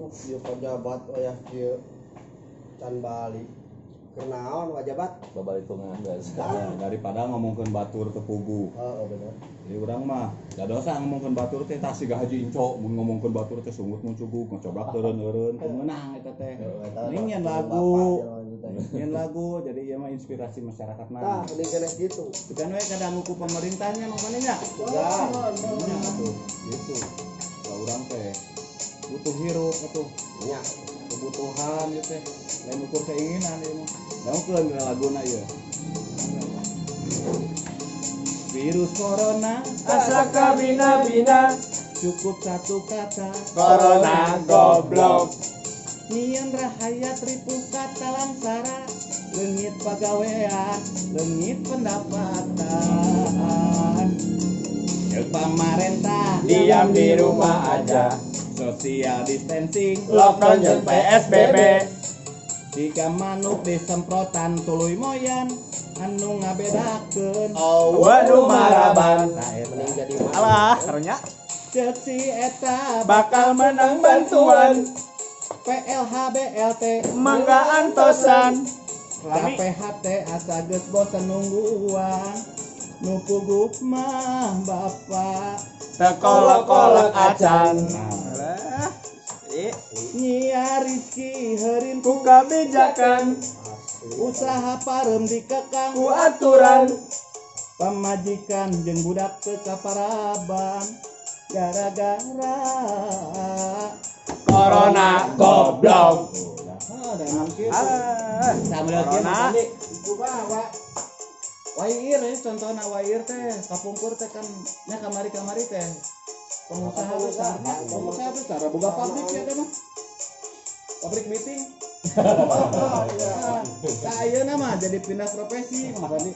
Aduh, ieu pajabat wayah kieu can balik. Keur naon wajabat? Babalitungan biasa. Nah, daripada ngomongkeun batur teu puguh. Heeh, bener. Jadi urang mah da dosa ngomongkeun batur teh tah siga Haji Inco mun ngomongkeun batur teh sungut mun cuguk ngocoblak eureun-eureun teu meunang eta teh. Mending nyen lagu, nyen lagu jadi ieu mah inspirasi masyarakat Tah, mah. mending keneh kitu. Bukan we kadangu ku pemerintahnya makanya nya. Ya. Nya atuh gitu. Lah urang teh butuh hirup atuh Nya. Kebutuhan ieu teh lain ukur keinginan ieu mah. Dangukeun dina laguna ieu. Virus corona Asa kabina-bina. Cukup satu kata. Corona goblok. Nyieun rahayat ripuh kalangsara, leungit pagawean, leungit pendapatan. Ceuk pamarentah, diam di rumah aja. Social distancing, lockdown jeung PSBB. Jika manuk disemprotan tuluy moyan, anu ngabedakeun waduh maraban. Nah, eta. Mending jadi manuk. Alah, karunya. Ceuk si eta bakal menang bantuan. PLH BLT mangga antosan. Lami. KPHT asa geus bosen nungguan. Nu puguh mah bapak Teu kolok-kolok acan. Nah. Alah. Ih, Nyiar Rizky heurin ku kebijakan usaha pareum dikekang ku aturan. Pamajikan jeung budak teu kaparaban gara-gara corona goblok. Ah, da emang kieu. Alah. Sambil kieu Corona. Mas Andi. Kumaha, Wair ya contohna wair teh kapungkur teh kan nya kamari-kamari teh pengusaha besar, pengusaha besar boga pabrik ya teh mah pabrik meeting. Nah, ayeuna mah jadi pindah profesi, Mas Andi.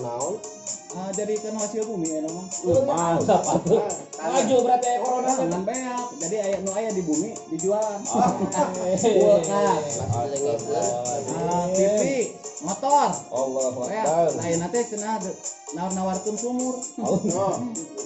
Naon? Ah, jadi kan hasil bumi ayeuna mah. Mantap atuh. Maju berarti aya corona. Ngan beak. Jadi aya nu aya di bumi dijualan. Kulkas, ah, TV, motor. Allah Ya, Akbar. lain teh cenah nawar-nawarkeun sumur. Oh.